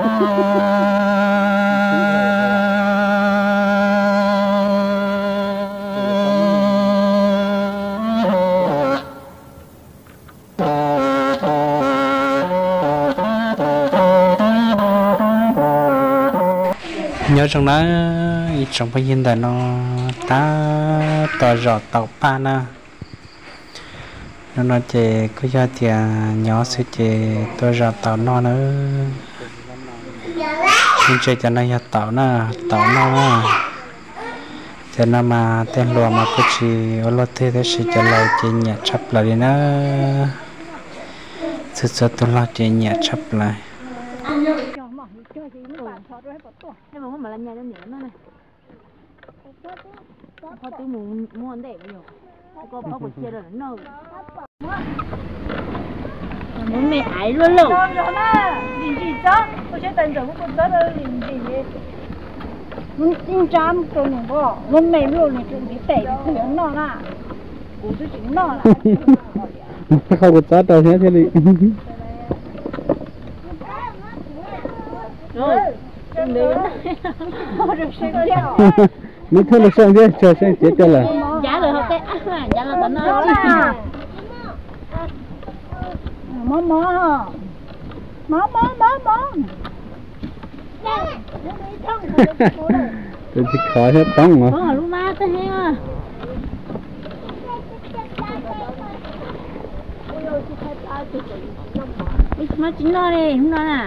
Nyob zoo na, ib tsoom phooj ywg, ntawm no tab tom zom taum paj na. Hnub no ces kuj yog tias nyob xwb ces tuaj zom taum noj na. Ib ntsis cov no yog taum na, taum noj na. Cov no mas tej hluas mas kuj tsis ua luaj twg tab sis cov laus ces nyiam tshaj plaws li na. Txhua txhua tus laus ces nyiam tshaj plaws. Muab me aiv luaj lauj. Ib nrab rau nws npoj, muab me luaj nws tseem ntiv tes nws yuav noj na. Kuv twb tsis noj na. Qhov kuv txob rau thiab thiaj li. Nws thauj los seej thiab, tso seej tiav coj lawm. Ncav lawm hauv tej, ncav los tom no. Mob mob, mob mob mob mob. Tus tsis khov thiab toob os. Lub mab tag heev. Mab tsis noj li hnub no na.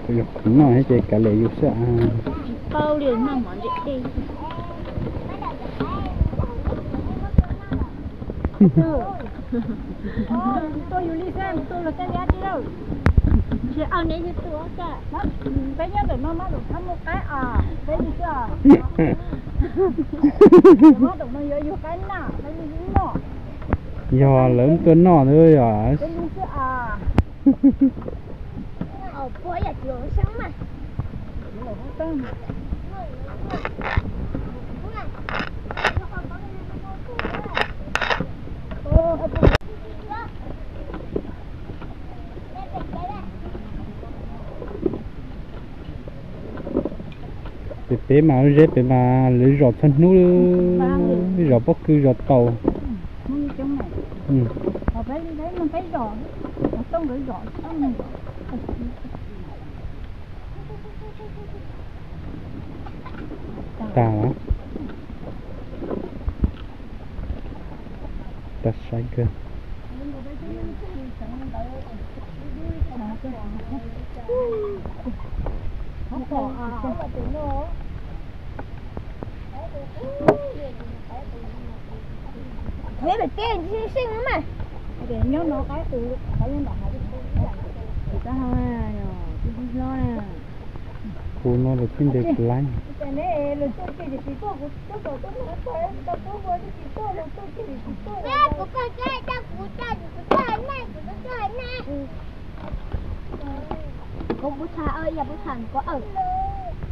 Kuv yog khoom noj thiab ces kav liam yus xwb. Tsis paub li, noj mov ntse dej. Tua yus li xwb, tua los txaj li dab tsi lawm. Tsis au neb yus tua cas. Peb nyob ntawm no mas lawv txhob muaj qaib os, peb li xwb os. Lawv muab ntawm no yuav yug qaib na, peb li noj. Yog lawv tuaj noj xwb yog. Peb li xwb os. Pem pem mas ze pem mas lawv zom txhua hnub, zom pob kws zom taus. Tas. Tas saib kawg. Qhov pem tej seej mas. Nyob no qaib qus, qhov nyob nram hav. Kuv no lawv txij ntes kuv laib.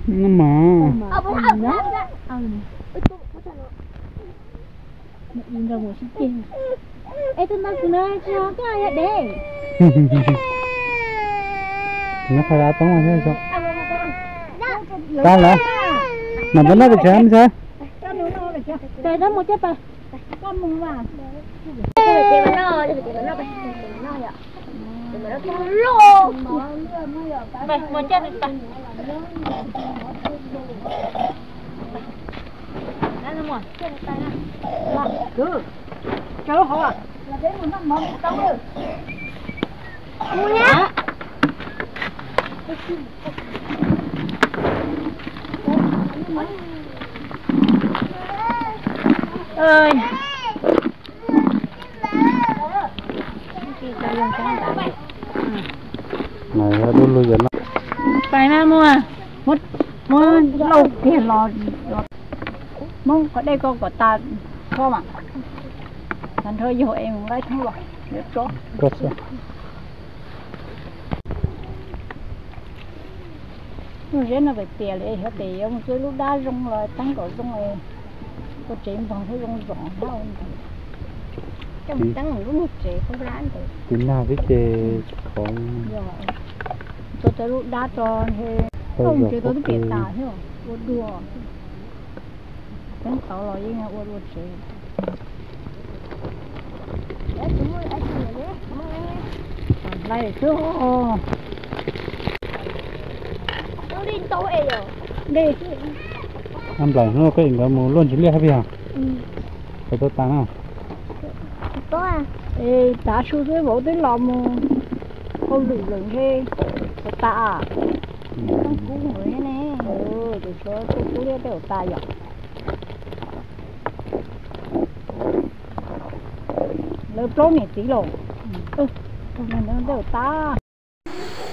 No mas. Es tus ntawd kuv no tsis ho koj yog dev. No qhov av toob thiab. Tas lawm. Mam npaj noj pes tsawg me ntxhais. Mus coj pas. Mas dub lug yog no. Pais mas muaj, muab lauj kiag los, muab qhov dej ko kom tas, kho mas, tas nrho yog es mus nqaij thoob los yuav tso. Lub zeb no pem tias li, yog tias yuav mus txog lub dab zoo los teeb kom zoo es. Ua tsev npog thiab zoo zoo hab ntawd. Coj mus teeb lub niag tsev khaub hlab ntawd. Tiv nag xwb ces khov. Yog, tua tau lub dab tso ntshe, tau tsev tau twb piam tas thiab ua dua. Teeb tod los yeej ua dua tsev. Hlais xwb. Nplaim hnub koj nkawd mus luaj ntsis liaj hab pig os. Koj tau tas na. Es tav su xwb vauv twb los mus hauj lwm lawm ntshe puas tas. Toob kub mus thiab ne. Tus tshuav tub liab tej zaum tas yom. Lawv plaub niam txiv los. Tej zaum tas.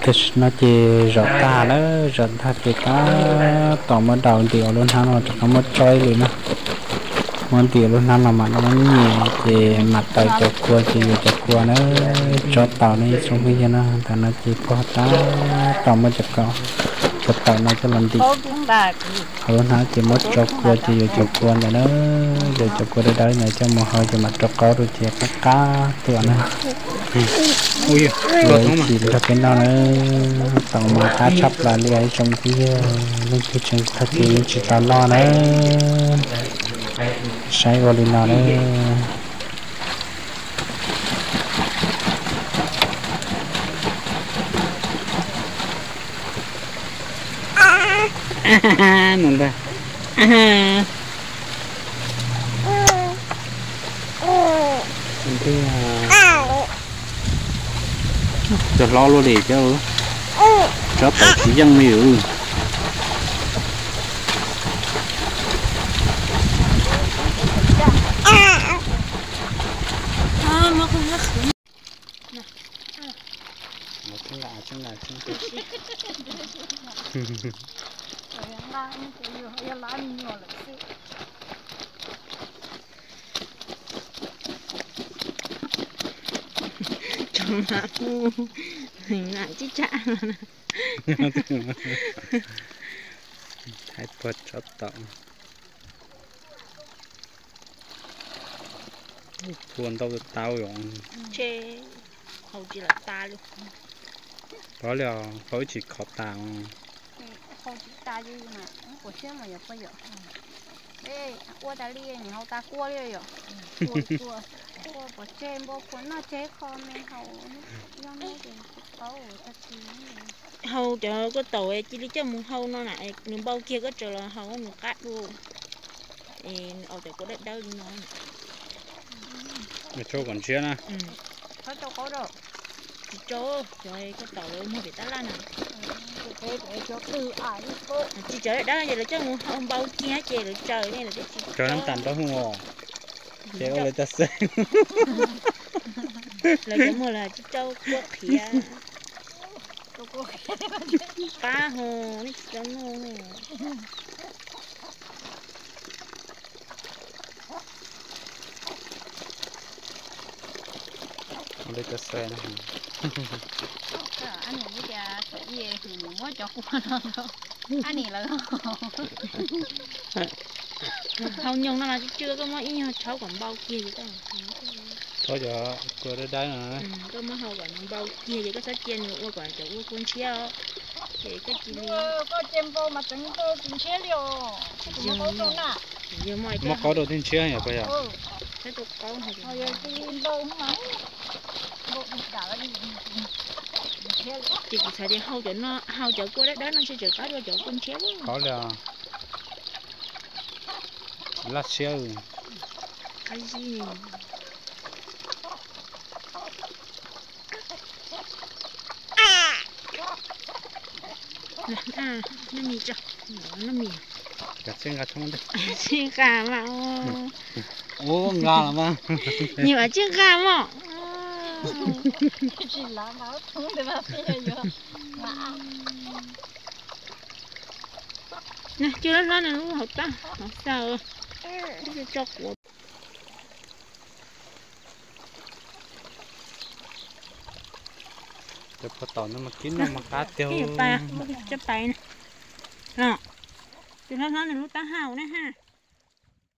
Tam sim no ces zaum tag lawm, zaum tag ces tab tom muab daus ntim ua lub hnab no rau qhov muab tso ib lwm na. Muab ntim ua lub hnab no mam li muab nyiam ces mam taws cov kua ces yuav cov kua na. Tsob taum ne ib tsoom phooj ywg na, ntawm no ces pog tab tom muab cov, cov taum no coj los ntim. Hauv lub hnab ces muab tso kua ces yuav cov kua ntawd na. Yuav cov kua dawb dawb ntawd coj mus hau ces mam rau qaub rau ces qab qab tuaj na. Ua ib chim nrog peb noj na. Taum mas qab tshaj plaws li ib tsoom phooj ywg, leej twg tseem thaj ces yeej tsis tau noj na. Saib ua li no na. Nws ntag. Cov hlob luaj li thiab, tsob taum tsis yeej li. Tsob mas ub, tsis tshaj. Thaij puag tsob taum. Phua ntau tau yom. Ntshe hau tsis lam tas li. Pov li hau ib tsis khov tas. Hau tsis tas li mas quas siab mas yog poj yom. Ua tas li nws hau tas kua li yom. Ua pov tseg npau kua noj tseg kho me hau. Hau cov kua taum cia li coj mus hau no na, nws npau kiag koj tsaws los hau nws qab dua. Nws ua cov kua dawb dawb li no. Tsau kom ntshiab na. Tsis tsau, cov kua taum lawv muag pem tab laj na. Tsis cov dawb dawb ces lawv coj mus hau npau kiag ces lawv tsaws ne lawv thiaj tsis tsau. Cov ntaus nraub hu os, ces ua lawv cov xwb. Lawv cov muag lawv tsis tsau kua qhiav. Pab ho nej tsis tau noj. Ab nus tias thaum ub hwm mus muab cov kua no rau ab nis lawv. Hau nyoog no los tsw tsw, koj muab ib nyuag tshaub kom npau kiag. Tshaub cov kua dawb dawb no. Koj muab hau kom nws npau kiag ces koj txhob cia nws ua kom cov ua kua ntshiab os. Ces koj cia li, koj cia npau mas tseev npau tsis ntshiab li os. Muab qaub rau na. Muab qaub rau thiaj ntshiab yom, pog yom. Ces kuv xav tias hau cov no, hau cov kua dawb dawb no ntshe tseem qab dua cov kua ntshiab. Qab li, laj siab. Noj mis tso, noj mis. Sib nqa mas, ua nqa los mas, nyiam sib nqa mog. Cw hlob hlob no lub hauv tag hauv xaw, tso quav. Cov pov tom no mas kib noj mas qab tiag. Cov pais, cw hlob hlob no lub taub hau na ha.